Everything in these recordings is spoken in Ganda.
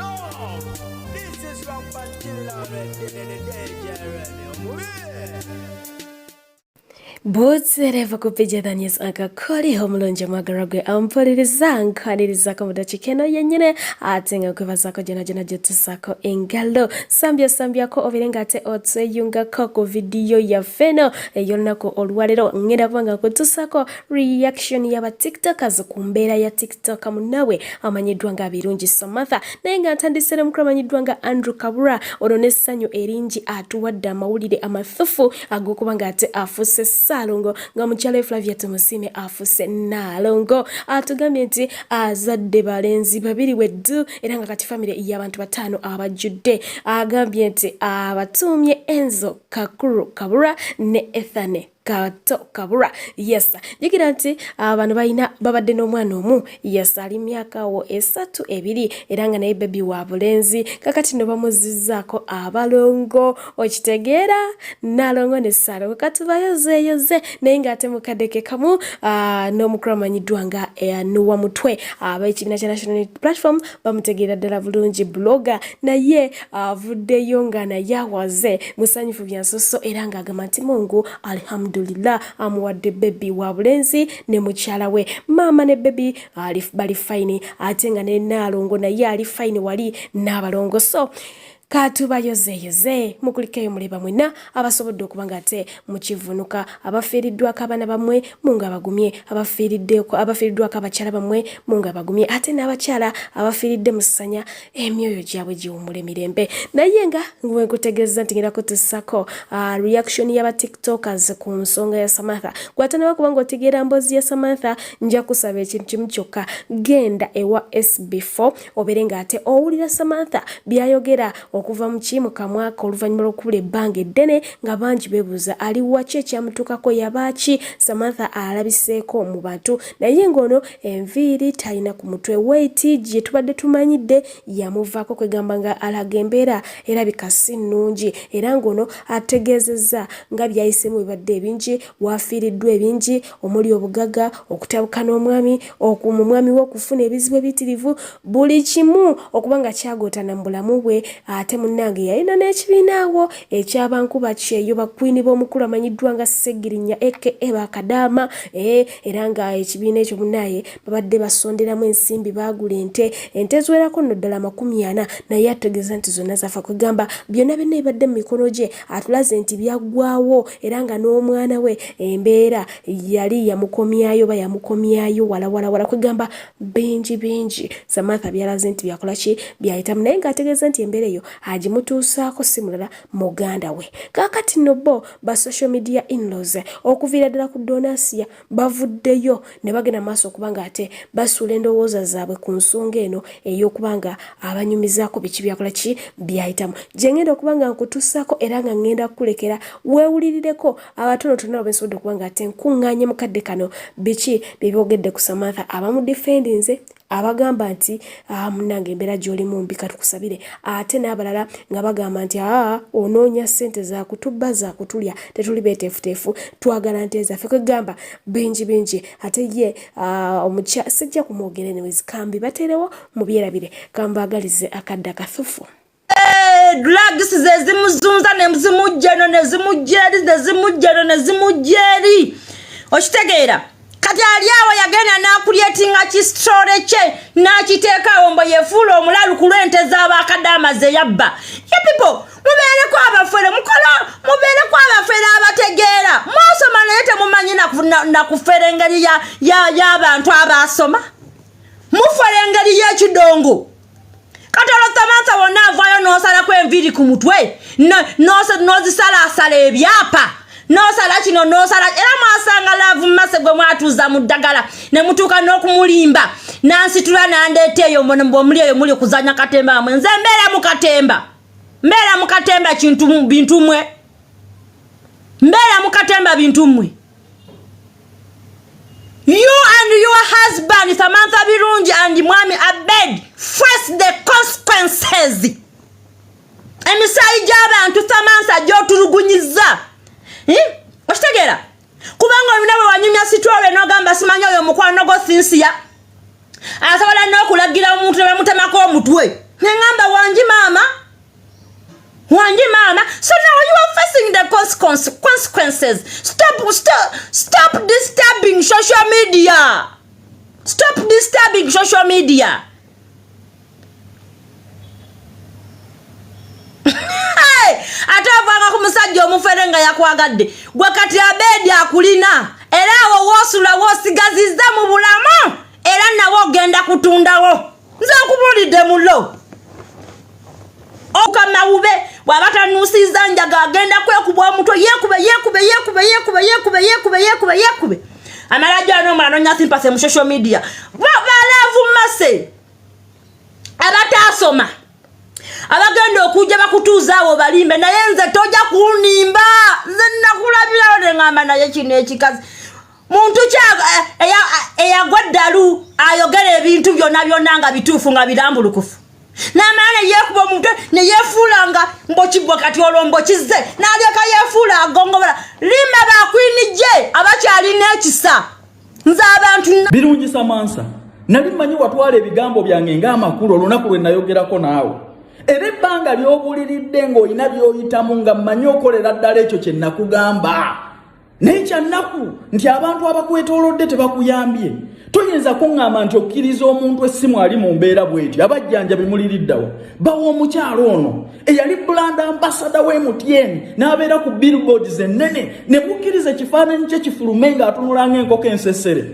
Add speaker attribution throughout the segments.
Speaker 1: Yo, this is Rampant Killer Red,
Speaker 2: Butereevu ku Pija The News akakoliho omulungi omwagalwa gwe ampuliriza nkwanirizaako mu dakiika eno yennyini ate nga nkwebazaako gyona gyona gye tusaako engalo sambya sambyako obeere nga ate otweyungako ku vidiyo yaffe eno ey'olunaku olwaleero. Ngenda kuba nga nkutusaako reaction y'aba tiktokers ku mbeera ya tiktok munnaabwe amanyiddwa nga Birungi Samantha, naye nga ntandise n'omukulu amanyiddwa nga Andrew Kabura. Ono n'essanyu eringi atuwadde amawulire amathufu ag'okuba nga ate afuuse Ssaalongo, nga mukyala we Flavia Tumusiime afuuse Nnaalongo. Atugambye nti azadde balenzi babiri weddu era nga kati famire y'abantu bataano abajjudde. Agambye nti abatuumye Enzo Kakuru Kabura ne Ethane Kato Kabura. Yes, jjukira nti bano balina babadde n'omwana omu. Yes, ali myaka awo 3 2 era nga naye baby wa bulenzi. Kakati no bamuzizzaako abalongo, okitegeera, Nnaalongo ne Ssaalongo. Katubayozeeyoze, naye ng'ate mukadde ke kamu n'omukulu amanyiddwa nga Nuwa Mutwe, ab'ekibiina kya National Unity Platform bamutegeera ddala bulungi, blogger, naye avuddeyo nga naye awaze musanyufu byansoso era ng'agamba nti Mungu alhamdulillah amuwadde baby wa bulenzi ne mukyala we. Maama ne baby bali fine, ate nga ne Nnaalongo naye ali fine wali n'abalongo. So katubayozeeyoze, mukulikeyo muleba mwenna abasobodde okuba nga ate mukivunuka. Abafiiriddwako abaana bammwe, Mungu abagumye. Abafiiriddwako abakyala bammwe, Mungu abagumye. Ate n'abakyala abafiiridde mu ssanya, emyoyo gyabwe giwummula emirembe. Naye nga nkutegeeza nti ngenda kutuusako reaction y'aba tiktokers ku nsonga ya Samantha. Gwatanaba kuba ng'otegeera mboozi ya Samantha, nja kusaba ekintu kimu kyokka: genda ewa SB4 obeere ng'ate owulira Samantha by'ayogera okuva mu ki mu kamwaka oluvannyuma lw'okubula ebbanga eddene nga bangi beebuuza ali waki, ekyamutuukako yabaaki. Samantha alabiseeko mu bantu, naye ng'ono enviiri talina ku mutwe, weight gye tubadde tumanyidde yamuvaako, kwegamba nga alaga embeera erabika si nnungi. Era ng'ono ategeezezza nga byayisemu bibadde ebingi, waafiiriddwa ebingi omuli obugagga, okutabuka n'omwami, omwami we okufuna ebizibu ebiyitirivu, buli kimu okuba nga kyagootana mu bulamu bwe. Ate munnange yalina n'ekibiina awo ekyabankuba kyeyo bakwini b'omukulu amanyiddwa nga Ssegirinya aka Bakadaama, era nga ekibiina ekyo munnaye babadde basonderamu ensimbi, baagula ente, ente eziwerako nno ddala 40, naye ategeeza nti zonna zafa. Kwegamba byonna byonna ebibadde mu mikono gye atulaze nti byaggwawo, era nga n'omwana we embeera yali yamukomyayo oba yamukomyayo walawalawala. Kwegamba bingi bingi Samantha byalaze nti byakola ki byayitamu, naye ng'ategeeza nti embeera eyo agimutuusaako si mulala, muganda we. Kaakati nno bo ba social media inlaws okuviira ddala ku Donasiya bavuddeyo ne bagenda maaso okuba nga ate basuula endowooza zaabwe ku nsonga eno ey'okuba nga abanyumizaako biki byakola ki byayitamu. Gye ngenda okuba nga nkutuusaako era nga ngenda kukulekera weewulirireko abatonotono abo bensobodde okuba nga ate nkuŋŋaanye mu kadde kano biki bye boogedde ku Samantha, abamudefendinze, abagamba nti munnange embeera gy'olimu mbi, katukusabire, ate n'abalala nga bagamba nti aa onoonya ssente zakutubba, zakutulya, tetuli beeteefuteefu, twagala nte zaffe. Kwegamba bingi bingi. Ate ye omukya sijja kumwogera, anyways kambi bateerewo mubyerabire, kambaagalize akadde akathufu.
Speaker 3: Drugs zezimuzunza nezimujja eno, nezimujja eri, nezimujja eno, nezimujja eri, okitegeera? Kati ali awo yagenda n'acreatinga kistory kye n'akiteekaawo mbu yefuula omulalu ku lw'ente z'abakadaama ze yabba. Ye people, mubeereko abafere, mukola mubeereko abafere abategeera. Mwasoma naye temumanyi nakufera engeri y'abantu abaasoma, mufera engeri y'ekidongo. Kati olwo Samantha wonna avaayo n'osalako enviiri ku mutwe, n'ozisalaasala ebyapa, n'osala kino, n'osala era. Mwasanga Love Mase gwe mwatuuza mu ddagala ne mutuuka n'okumulimba nansitula nandeeta eyo bwomuli eyo muli kuzanya katemba wamwe. Nze mbeera mu katemba, mbeera mu katemba kintu bintu mwe, mbeera mu katemba bintu mmwe. You and your husband Samantha Birungi and Mwami Abed face the consequences. Emisaayi gy'abantu Samantha gy'otulugunyiza, okitegeera? Kubanga olina bwe wanyumya story n'ogamba simanyi oyo mukwano gwo Sinsiya asobola n'okulagira omuntu ne bamutemako omutwe. Neŋamba wangi maama, wangi maama. So now you are facing the consequences. Stop, stop, stop disturbing social media. Stop disturbing social media. Ate ovanga ku musajja omufere nga yakwagadde gwe, kati Abeedi akulina, era awo woosula woosigaziza mu bulamu, era nawe ogenda kutundawo. Nze nkubuulidde mulo, okamawube bw'aba tanuusiza njaga agenda kwekuba omutwe, yeekube, yeekube, yeekube, yeekube, yeekube, yeekube, yeekube, yeekube, amala ajja n'omulala nonya sympathy mu social media. Balaavu mase abataasoma abagenda okujja bakutuuza awo balimbe, naye nze tojja kunimba. Nze nakulabirawo neŋamba, naye kino ekikazi muntu ki eyagwa eddalu ayogera ebintu byonna byonna nga bituufu, nga birambulukufu, n'amala neyeekuba omutwe neyeefuula nga mbokigwa, kati olwo mbokizze n'alyoka yeefuula agongobala. Limba bakwinije abakyalina ekisa. Nze abantu
Speaker 4: Birungi Samantha, nali mmanyi watwala ebigambo byange ng'amakulu olunaku lwe nayogerako naawe, era ebbanga ly'obuliridde ng'olina by'oyitamu nga mmanyi okolera ddala ekyo kye nakugamba. Naye kyannaku nti abantu abakwetoolodde tebakuyambye. Toyinza kuŋŋamba nti okkiriza omuntu essimu ali mu mbeera bw'etyo. Abajjanjabi muliriddawa? Bawa omukyalo ono eyali brand ambassador w'e MTN n'abeera ku billboards ennene, ne mukkiriza ekifaananyi kye kifulume ng'atunula ng'enkoko ensesere,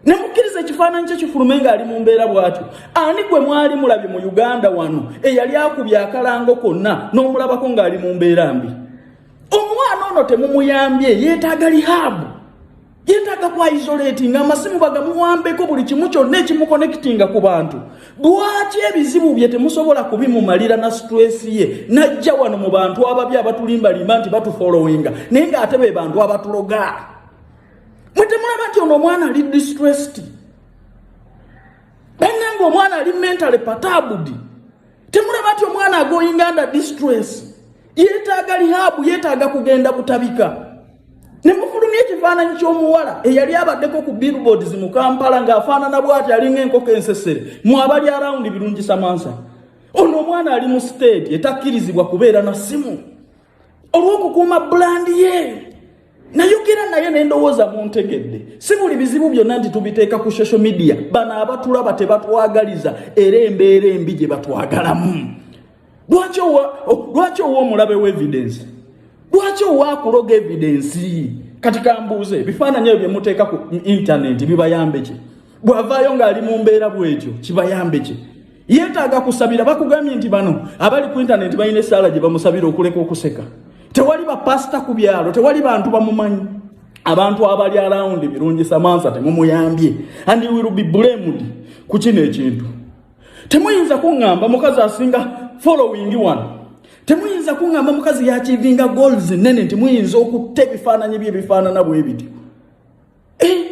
Speaker 4: ne mukkiriza ekifaananyi kye kifulume ng'ali mu mbeera bw'atyo. Ani gwe mwali mulabye mu Uganda wano eyali akubye akalango konna n'omulabako ng'ali mu mbeera mbi? Omwana ono temumuyambye, yeetaaga rehab, yeetaaga ku isolating, amasimu bagamuwambeko, buli kimu kyonna ekimuconnectinga ku bantu. Lwaki ebizibu bye temusobola kubimumalira na stress ye najja wano mu bantu ababi abatulimbalimba nti batufollowinga, naye ng'ate be bantu abatuloga? Mwe temulaba nti ono omwana ali distressed? Bannange, omwana ali mentally perturbed. Temulaba nti omwana agoyinga under distress, yeetaaga rehab, yeetaaga kugenda butabika? Ne mufulumya ekifaananyi ky'omuwala eyali abaddeko ku billboards mu Kampala ng'afaanana bw'ati, alinga enkoko ensesere. Mu abali around Birungi Samantha, ono omwana ali mu state etakkirizibwa kubeera na simu olw'okukuuma brand ye. Nayogera naye nendowooza muntegedde. Si buli bizibu byonna nti tubiteeka ku social media. Bano abatulaba tebatwagaliza, era embeera embi gye batwagalamu. Lwaki owa omulabe w'evidence? Lwaki owa akuloga evidence? Kati kambuuze, ebifaananyi ebyo bye muteeka ku intaneti bibayambe ki? Bw'avaayo ng'ali mu mbeera bw'etyo, kibayambe ki? Yeetaaga kusabira. Bakugambye nti bano abali ku intaneti balina essaala gye bamusabira okuleka okuseka. Tewali bapasita ku byalo, tewali bantu bamumanyi. Abantu abali around Birungi Samantha temumuyambye, and he will be blamed ku kino ekintu. Temuyinza kuŋŋamba mukazi asinga following one, temuyinza kuŋŋamba mukazi yachievinga goals nene, nti muyinza okutta ebifaananyi bye ebifaanana bwe bityo. Eh,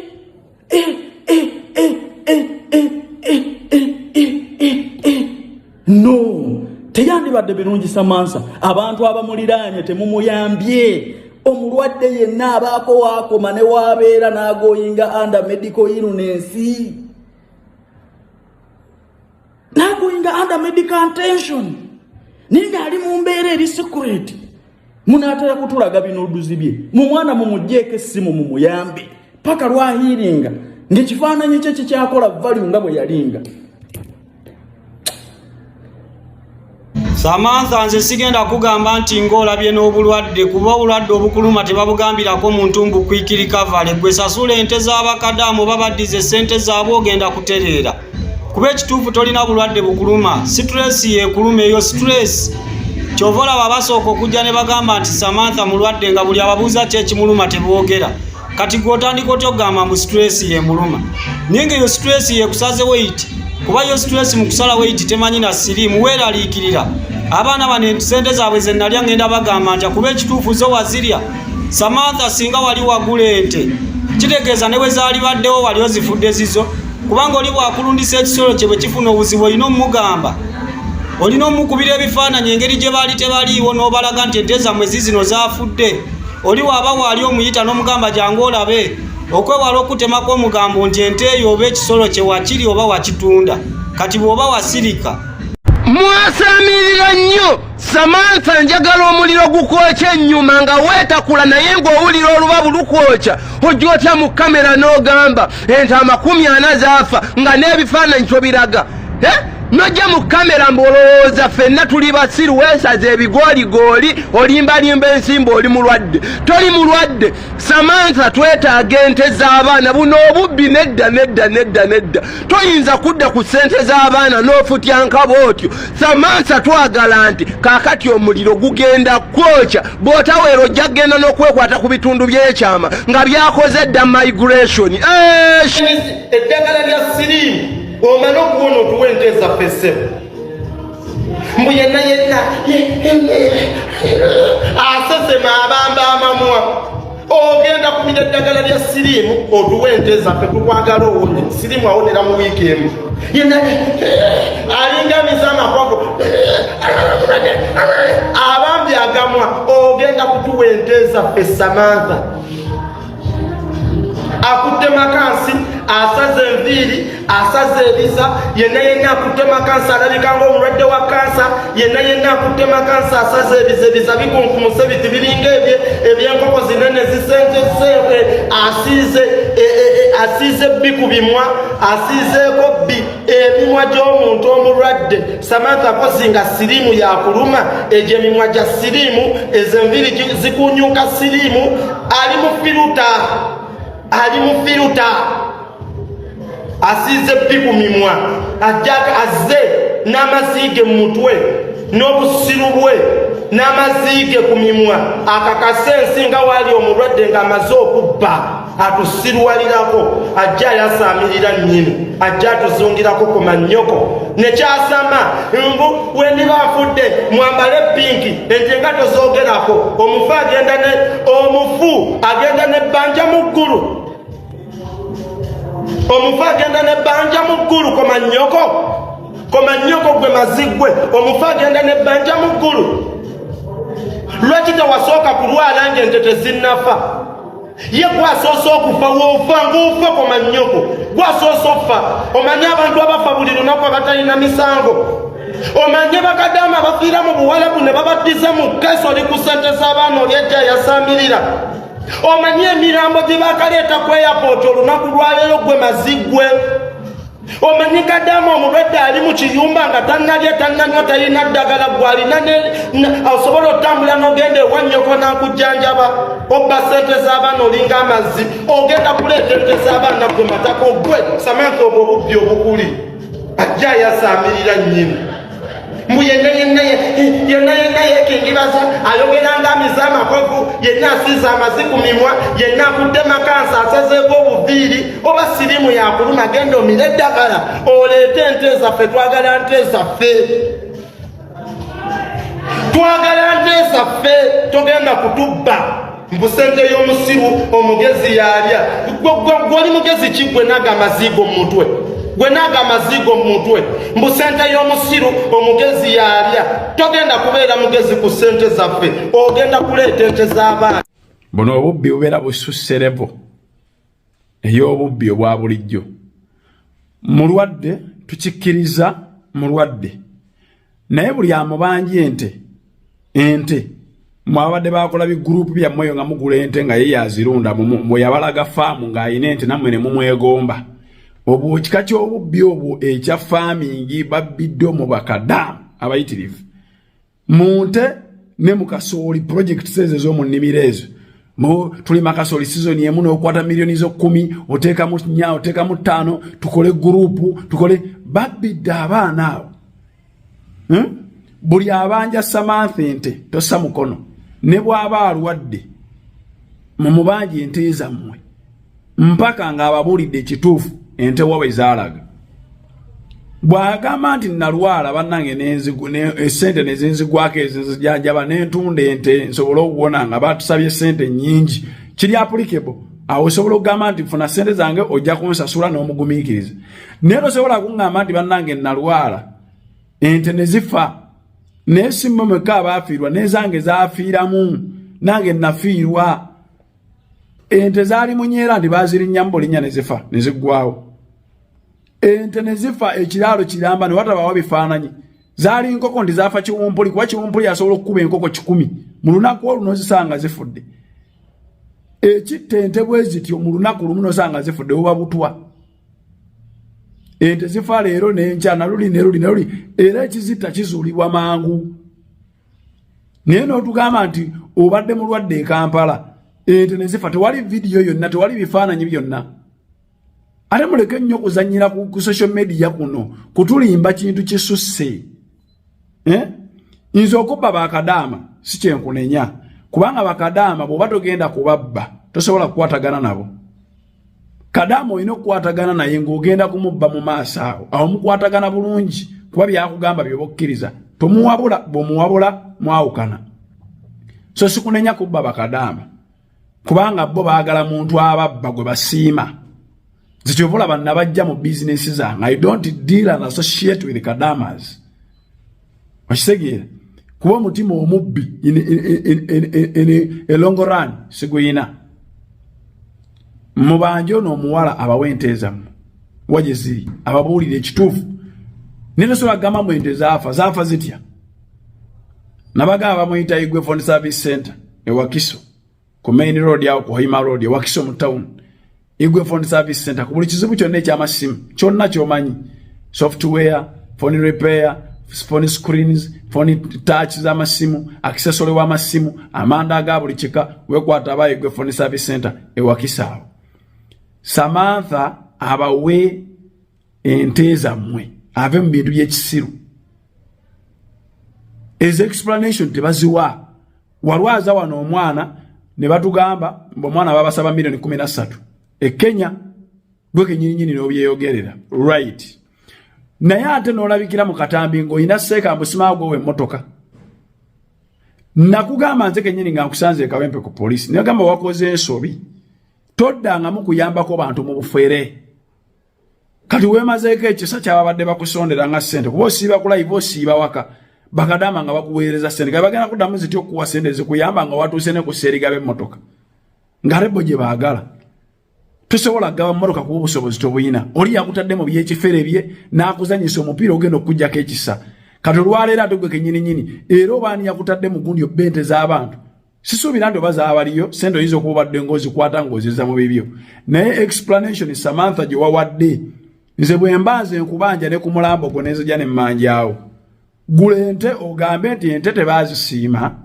Speaker 4: eh, eh, eh, eh, eh, eh, eh, eh, eh, eh. No, teyandibadde Birungi Samantha. Abantu abamuliraanye temumuyambye. Omulwadde yenna abaako waakoma ne waabeera n'agoyinga under medical illness, n'agoyinga under medical attention, naye ng'ali mu mbeera eri secret. Munaatera kutulaga binudes bye. Mu mwana mumugjeeko essimu, mumuyambe paka lwahealinga ng'ekifaananyi kye kikyakola value nga bwe yalinga.
Speaker 5: Samantha, nze sigenda kugamba nti ng'olabye n'obulwadde, kuba obulwadde obukuluma tebabugambirako muntu mbu quick recovery. Gwe sasula ente z'abakadaamu oba baddiza essente zaabwe, ogenda kutereera, kuba ekituufu tolina bulwadde bukuluma, stress yeekuluma. Eyo stress kyova olaba basooka okujja ne bagamba nti Samantha mulwadde, nga buli ababuuza ki ekimuluma teboogera. Kati gwe otandika otya okugamba mbu stress yemuluma, naye nga eyo stress yekusaze weight? Kuba yo stress mu kusala weight temanyi na siriimu. Weeraliikirira abaana bano, sente zaabwe ze nalya ngenda bagamba ntya? Kuba ekituufu zo wazirya. Samantha, singa wali wagula ente, kitegeeza ne bwe zaali baddewo wali ozifudde zizo, kubanga oli bwakulundisa ekisolo kye, bwe kifuna obuzibu olina omugamba, olina omukubira ebifaananyi engeri gye baali tebaliiwo, n'obalaga nti ente zammwe zizino zaafudde. Oli waaba waali omuyita n'omugamba jangu olabe, okwewala okutemako omugambo nti ente eyo oba ekisolo kye wakiri oba wakitunda. Kati bw'oba wasirika.
Speaker 6: Mwasamirira nnyo Samantha, njagala omuliro gukwokya ennyuma nga weetakula, naye ng'owulira olubabu lukwokya. Ojja otya mu kamera n'ogamba ente 40 zaafa nga n'ebifaananyi tobiraga? Eh? Nojja mu kamera mbuolowooza ffenna tuli basiru, weesaza ebigooligooli, olimbalimba ensimba, oli mulwadde. Toli mulwadde Samantha, twetaaga ente z'abaana. Buno obubbi nedda, nedda, nedda, nedda. Toyinza kudda ku ssente z'abaana n'ofutyanka bw'otyo. Samantha, twagala nti kaakati omuliro gugenda kwokya, bw'otaweera ojja kugenda n'okwekwata ku bitundu by'ekyama nga byakoze dda migration.
Speaker 7: Eddagala lya siriimu omale okuwona otuwa ente zaffe ssebo. Mbu yenna yenna asesema, abamba amamwa. Ogenda kumira eddagala lya siriimu otuwa ente zaffe. Tukwagala owone siriimu, awonera mu wiiki emu. Yenna alinga amize amakwago, abambi agamwa. Ogenda kutuwa ente zaffe. Samantha akutte makansi, asaze enviiri, asaze ebiza. Yenna yenna akutte makansi, alabika nga omulwadde wa kansa. Yenna yenna akutte makansi, asaze ebiza, ebiza bikunkumuse biti, biringa ebye ebyenkoko zinene zisentese. Asiize asiize bbi ku bimwa, asiizeeko bbi emimwa gy'omuntu omulwadde. Samantha kozi nga siriimu yakuluma, egyo emimwa gya siriimu, ezo enviiri zikunyuka siriimu. Ali mu filter, ali mu filter, asiize bbi ku mimwa. Ajja azze n'amaziige mu mutwe n'obusiru bwe n'amaziige ku mimwa, akakase ensi nga waali omulwadde ng'amaze okubba. Atusiruwalirako, ajja ayasaamirira nnyini, ajja atuzungirako ku mannyoko nekyasama mbu wendiba nfudde mwambale pink. Ente nga tozoogerako. Omufu agenda ne omufu agenda nebbanja mu ggulu, omufu agenda nebbanja mu ggulu. Komanyoko, komanyoko gwe maziggwe. Omufu agenda nebbanja mu ggulu. Lwaki tewasooka kulwala ng'ente tezinnafa? Ye gwasoose okufa, woofa ng'ofa. Komanyoko, gwasoose okufa. Omanye abantu abafa buli lunaku abatalina misango? Omanye bakadaama abafiira mu Buwalabu ne babaddiza mu keesi? Oli ku ssente z'abaana, oli ajja yasamirira. Omanye emirambo gye bakaleeta ku airport olunaku lwaleero? Gwe maziggwe. Omanyi kadaama omulwadde ali mu kiyumba nga tannalya, tannanywa, talina ddagala? Gwe alina osobola otambula n'ogenda ewa nnyoko n'akujjanjaba. Obba ssente z'abaana, olinga amazzi. Ogenda kuleeta ente z'abaana gwe matako gwe Samantha. Obwo obubbi obukuli, ajja ayasaamirira nnyini. Mbu yenna yenna yenna yenna yekingibaza, ayogera nga amize amakovu. Yenna asiize amazi ku mimwa, yenna akutte makansa, asazeeko obuviiri. Oba sirimu yakuluma, genda omire eddagala oleete ente zaffe. Twagala nte zaffe, twagala nte zaffe. Togenda kutubba. Mbu sente y'omusiru omugezi yalya. Gwoli mugezi ki gwe naga amaziigo mu mutwe? Gwe naga amaziigo mu mutwe. Mbu sente y'omusiru omugezi yalya. Togenda kubeera mugezi ku sente zaffe. Ogenda kuleeta ente z'abaana.
Speaker 8: Buno obubbi bubeera bususse level ey'obubbi obwa bulijjo. Mulwadde, tukikkiriza mulwadde, naye buli amubanja ente, ente mwabadde bakola bigurupu byammwe eyo nga mugula ente nga ye yazirunda, bwe yabalaga faamu ng'ayina ente nammwe ne mumwegomba. Obwo kika ky'obubbi obwo ekya farming. Babbidde omwo bakadamu abayitirivu mu nte ne mu kasooli. Project ezo ez'omu nnimiro ezo, tulima kasooli season emu n'okwata miliyoni zo 10, oteekamu 4, oteekamu 5, tukole gurupu tukole. Babbidde abaana abo, Buli abanja Samantha ente tossa mukono, ne bw'aba alwadde mumubanja ente zammwe mpaka ng'ababuulidde ekituufu ente wawe zaalaga. Bw'agamba nti nalwala bannange esente nezinzigwako ezinzijanjaba nentunda ente nsobole okuwona nga batusabye sente nnyingi, kiri applicable awo. Osobola okugamba nti nfuna sente zange, ojja kunsasula, n'omugumiikiriza. Naye tosobola kuŋŋamba nti bannange nalwala ente ne zifa, naye si mmwe mwekka abaafiirwa, n'ezange zaafiiramu, nange nafiirwa. Ente zaali munyeera nti baazirinnyamu bulinnya ne zifa ne ziggwawo, ente ne zifa ekiraalo kiramba ne watabawo bifaananyi. Zaali nkoko nti zaafa kiwumpuli, kuba kiwumpuli asobola okukuba enkoko kikumi mu lunaku olwo n'ozisanga zifudde. Ekitta ente bwe zityo mu lunaku lumu n'osanga zifudde buba butwa. Ente zifa leero n'enkya naluli neruli neruli, era ekizitta kizuulibwa mangu. Naye n'otugamba nti obadde mulwadde e Kampala, ente ne zifa, tewali vidiyo yonna, tewali bifaananyi byonna. Ate muleke nnyo kuzannyira ku social media kuno kutulimba kintu kisusse. Eh? Nze okubba bakadaama si kyenkunenya, kubanga bakadaama bw'oba togenda kubabba tosobola kukwatagana nabo. Kadaama olina okukwatagana naye ng'ogenda kumubba mu maaso awo, awo mukwatagana bulungi, kuba byakugamba byoba okkiriza. Tomuwabula, bw'omuwabula mwawukana. So sikunenya kubba bakadaama, kubanga bo baagala muntu ababba gwe basiima. Nze kyova olaba nabajja mu bizinesi zange. I don't deal and associate with kadamas. Okitegeera? Kuba omutima omubbi in a long run siguyina. Mubanje ono omuwala abawe ente zammwe wa gye ziri, ababuulire ekituufu. Naye tosobola kugamba mbu ente zaafa. Zaafa zitya? Nabagamba bamuyita Igwe Phone Service Center ewakiso ku main road awo ku Hoima Road ewakiso mu town. Igwe Phone Service Center ku buli kizibu kyonna ekyamasimu kyonna kyomanyi, software, phone repair, phone screens, phone touch z'amasimu, accessory w'amasimu, amanda aga buli kika, wekwata aba Igwe Phone Service Center ewakiso awo. Samantha abawe ente zammwe, ave mu bintu by'ekisiru. Ezo explanation tebaziwa. Walwaza wano omwana ne batugamba mbu omwana babasaba miliyoni 13 e Kenya, gwe kenyininyini n'obyeyogerera, right? Naye ate n'olabikira mu katambi ng'olina seeka mbusimaa gwe w'emmotoka. Nakugamba nze kenyini nga nkusanze ekawempe ku poliisi, nagamba wakoze ensobi, toddangamu kuyambako bantu mu bufere. Kati weemazeeko ekisa kyababadde bakusondera nga ssente, kuba osiiba ku live, osiiba waka, bakadama nga bakuweereza ssente. Kati bagenda kuddamu zitya okukuwa ssente zikuyamba nga watuuse ne ku seerigaba emmotoka nga rebo gye baagala? Tosobola kugaba mmotoka kuba obusobozi tobuyina. Oli yakutadde mu byekifere bye n'akuzanyisa omupiira ogenda okukuggyako ekisa. Kati olwaleero ate gwe kenyininyini era obaani yakutadde mu gundi obba ente z'abantu? Sisuubira nti oba zaabaliyo sente, oyinza okuba obadde ng'ozikwata ng'ozizza mu bibyo. Naye explanation Samantha gye wawadde, nze bwe mba nze nkubanja ne ku mulambo gwo nenzija ne mmanjaawo. Gula ente ogambe nti ente tebaazisiima,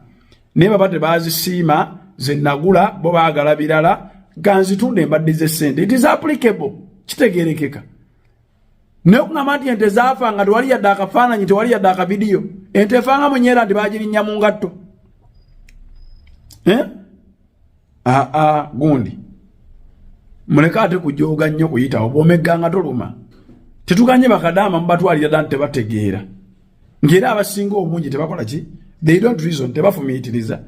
Speaker 8: naye baba tebaazisiima ze nagula, bo baagala birala, ganzitunde mbaddize sente. It is applicable, kitegerekeka. Naye okugamba nti ente zaafa nga tewali yadde akafaananyi, tewali yadde akavidiyo, ente efanga munyeera nti bagirinnya mu ngatto, eh? Aa, gundi muleke ate kujooga nnyo kuyitawo bwomegga nga toluma. Tetuganye bakadaama mubatwalira dda nti tebategeera, ng'era abasinga obungi tebakola ki, they don't reason, tebafumiitiriza.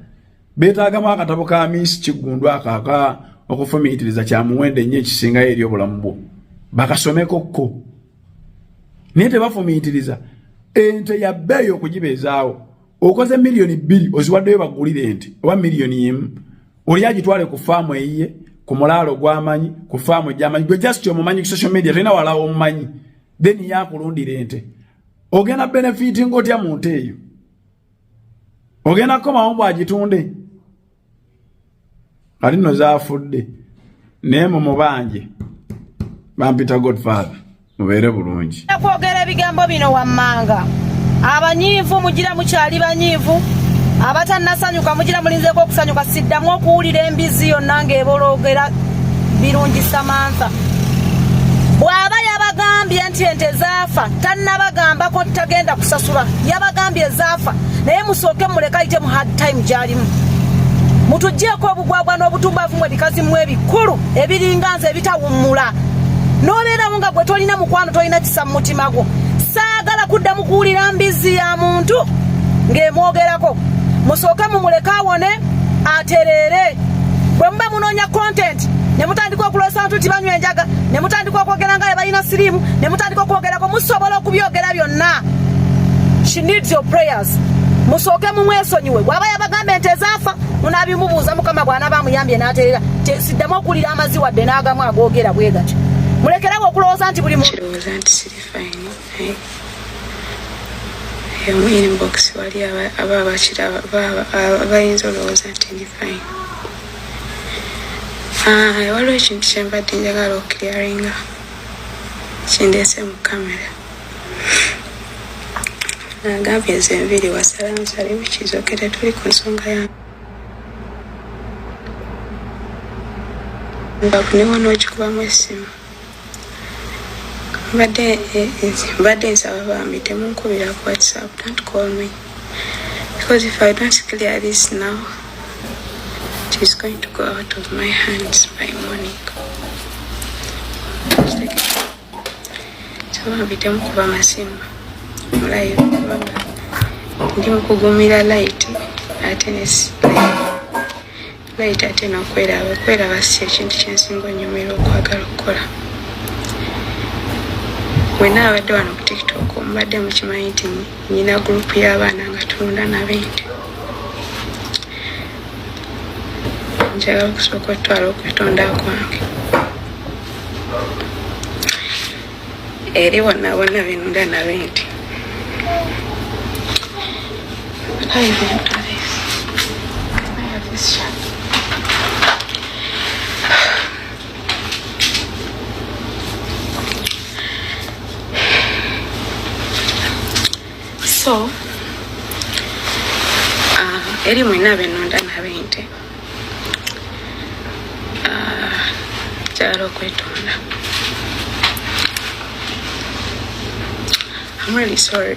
Speaker 8: Beetaagamu akatabo ka Miisi Kiggundu ako aka okufumiitiriza kya muwendo ennyo ekisingayo eri obulamu bwo, bakasomeko kko, naye tebafumiitiriza. Ente ya bbeeyi okugibeezaawo. Okoze miliyoni 2 oziwaddeyo bagulire ente, oba miliyoni 1, oli agitwale ku faamu eyiye, ku mulaalo gw'amanyi, ku faamu gy'amanyi. Gwe just omumanyi ku social media, tolina walawo omumanyi, then yakulundira ente. Ogenda benefitinga otya mu nte eyo? Ogenda kukomawo bwagitunde. Kati nno zaafudde, naye mu mubanje bampita Godfather, mubeere bulungi.
Speaker 3: Kwogera ebigambo bino wammanga: abanyiivu mugira mukyali banyiivu, abatannasanyuka mugira mulinzeeko okusanyuka. Siddamu okuwulira embizi yonna ng'eboloogera birungi. Samantha bw'aba yabagambye nti ente zaafa, tannabagambako tagenda kusasula. Yabagambye ezaafa, naye musooke muleke ayite mu hard time gy'alimu. Mutuggyeko obugwagwa n'obutumbavu mu ebikazi mu ebikulu ebiringa nze ebitawummula n'obeerawo nga gwe tolina mukwano, tolina kisa mu mutima gwo. Saagala kuddamu kuwulira mbizi ya muntu ng'emwogerako. Musooke mumuleke awone, atereere. Bwe muba munoonya content ne mutandika okuloosa ntu nti banywa enjaga, ne mutandika okwogera nga balina siriimu, ne mutandika okwogerako, musobola okubyogera byonna. She needs your prayers. Musooke mumwesonyiwe. Bw'aba yabagamba ente ezaafa, munaabimubuuza Mukama bw'anaaba amuyambye n'atereera. Siddamu okuwulira amazi wadde n'agamu agoogera bwe gatyo. Mulekerawo okulowooza nti buli muntu
Speaker 9: Kirowooza nti siri fine, naye Eyo mu inbox wali aba abakiraba bayinza olowooza nti ndi fine. Ah, waliwo ekintu kye mbadde njagala okukiryaringa kindeese mu kamera. Nagambye nze enviiri wasala nsale which is okay, tetuli ku nsonga ya mbavu ne wanoogikubamu essimu. Mbadde eh, mbadde nsaba bambi temunkubira ku WhatsApp, don't call me because if I don't clear this now it is going to go out of my hands by morning. So bambi temukuba masimu mu live kubanga ndi mukugumira light ate ne light ate nokweraba kweraba si ekintu kyensinga onyumira okwagala okukola. Mwena abadde wano ku TikTok mubadde mukimanyi nti nyina gurupu y'abaana nga tulunda nabente. Njagala okusooka otwala okwetonda kwange eri bonna bonna benunda nabente. But I even do this. I have this shirt. So, eri mwena benunda nabente njagala okwetonda. I'm really sorry.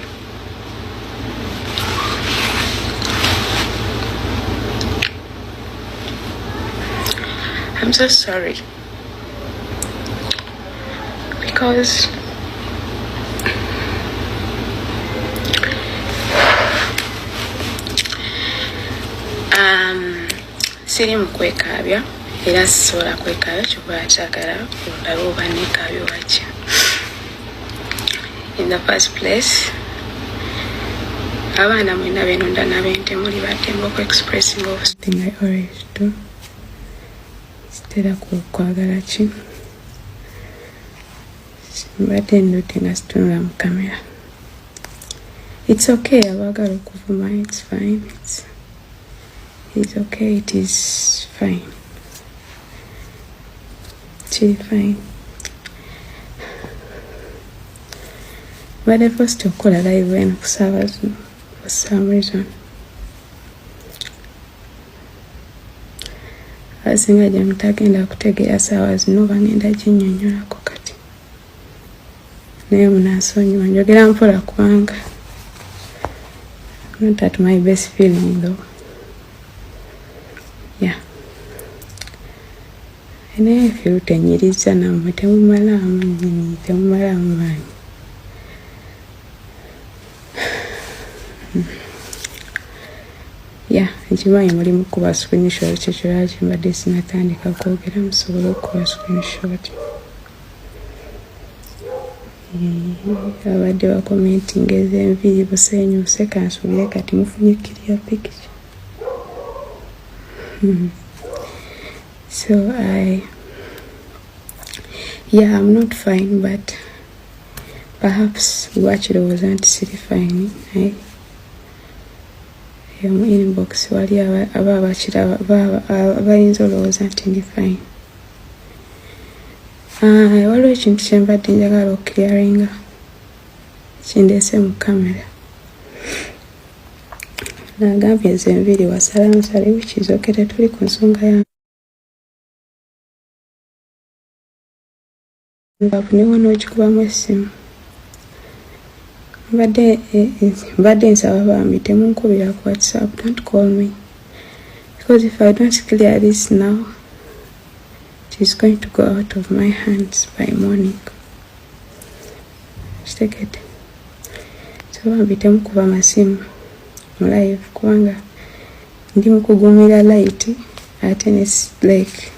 Speaker 9: I'm so sorry because siri mu kwekaabya era sisobola kwekaabya kyova kyagala ondabe oba nekaabya oba ki. In the first place, abaana mwena benunda nabente muli baddembe oku expressing of thing I always do. Sitera kwagala ki mbadde ndudde nga situnula mu kamera. It's okay abaagala okuvuma, it's fine, it's okay, it is fine, kiri fine. Mbadde first okukola live eno ku ssaawa zino for some reason. Abasinga gye mutagenda kutegeera ssaawa zino bagenda ginnyonnyolako kati, naye munansonyiwa njogera mpola kubanga not at my best feeling though. Yeah, naye firu tenyiriza nammwe temumalaamu nnyini temumalaamu maanyi. Yeah, nkimanyi mulimu kuba screenshot, kyekyo lwaki mbadde sinatandika kwogera musobole okukuba screenshot. Abadde bakomentinga ez'enviiri buseenyuuse kansuubire kati mufunye clear picture. So I yeah, I'm not fine, but perhaps lwakirowooza nti siri fine, naye eyo mu inbox wali aba abakiraba bayinza olowooza nti ndi fine. Ah, waliwo ekintu kye mbadde njagala okukiryaringa kindeese mu kamera. Nagambye nze enviiri wasala nsale which is okay, tetuli ku nsonga ya mbavu ne wanoogikubamu essimu. Mbadde mbadde nsaba bambi temunkubira ku WhatsApp, don't call me because if I don't clear this now it is going to go out of my hands by morning. Kitegedde? So bambi temukuba masimu mu live kubanga ndi mukugumira light ate ne like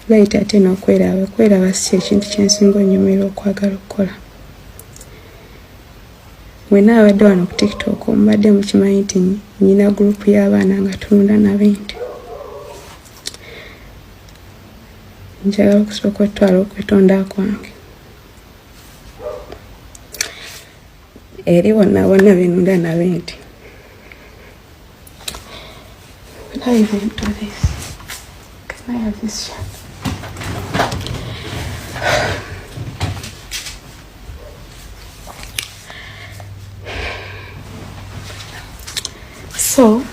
Speaker 9: light ate n'okweraba kweraba si ekintu kyensinga onyumira okwagala okukola. Mwena abadde wano ku TikTok mubadde mukimanyi nti nyina gurupu y'abaana nga tulunda nabente. Njagala okusooka otwala okwetonda kwange Eri bonna bonna benunda nabe nti Will I even do this? Can I have this shirt? So,